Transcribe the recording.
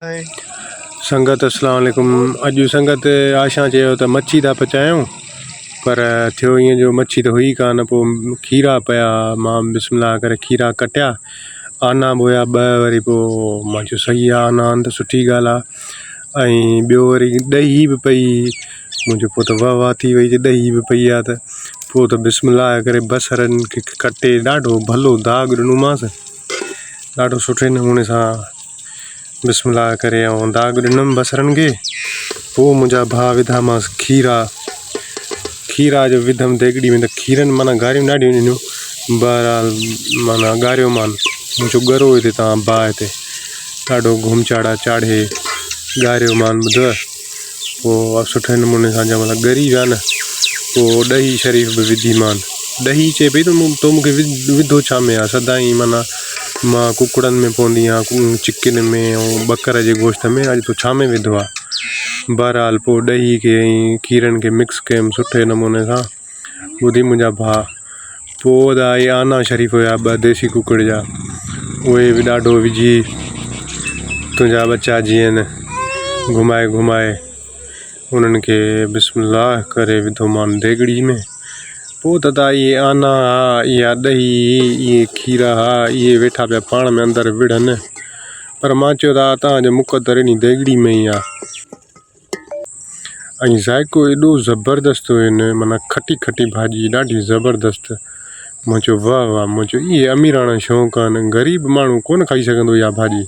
سنگت اسلام عليڪم اڄ سنگت آشا چيو ته مڇي ٿا پچايون پر ٿيو ائين جو مڇي ته هئي ڪانه پوء کيرا پيا مان بسم الله ڪري کيرا ڪٽيا آنا به هيا ٻه وري پوء مان چيو صحيح آهي آنا آهن ته سٺي ڳالهه آهي ۽ ٻيو وري ڏهي به پئي مون چيو پوء ته واهه واهه ٿي وئي جي ڏهي به پئي آهي ته پوء ته بسم الله ڪري بصرن کي ڪٽي ڏاڍو ڀلو داغ ڏنومانس ڏاڍو سٺي نموني سان بسم الله ڪري ۽ داغ ڏنم بصرن کي پوء منهنجا ڀاء وڌامانس کيرا کيرا جو وڌم ديڳڙي ۾ ته کيرن معنيٰ گاريون ڏاڍيون ڏنيون بهرحال معنيٰ ڳاريومان مون چيو ڳرو هتي توهان باهه تي ڏاڍو گهمچاڙا چاڙهي ڳاريومان ٻڌو پوء سٺي نموني سان جنهن مهل ڳري ويا نه پوء ڏهي شريف به وڌي مان ڏهي چئي پئي ته مون تو مون کي وڌو ڇا ۾ آ سدائين معنيٰ مان ڪڪڙن ۾ پوندي آهيان چڪن ۾ ۽ ٻڪر جي گوشت ۾ اڄ تو ڇا ۾ وڌو آ بهرحال پوء ڏهي کي ۽ کيرن کي مڪس ڪيم سٺي نموني سان ٻڌي منهنجا ڀاء پوء ادا اهي آنا شريف هيا ٻه ديسي ڪڪڙ جا اهي به ڏاڍو وجهي تنهنجا ٻچا جيئن گهمائي گهمائي انهن کي بسم الله ڪري وڌو مان ديڳڙي ۾ پوء ته ادا اهي آنا ها اها ڏهي هئي اهي کيرا ها اهي ويٺا پيا پاڻ ۾ اندر وڙهن پر مان چيو ته توهان جو مقدر انهي ديڳڙي ۾ ئي آهي. ۽ ذائقو ايڏو زبردست هين معنيٰ کٽي کٽي ڀاڄي ڏاڍي زبردست مون چيو واهه واهه مون چيو اهي اميراڻا شوق آهن غريب ماڻهو ڪونه کائي سگهندو اها ڀاڄي.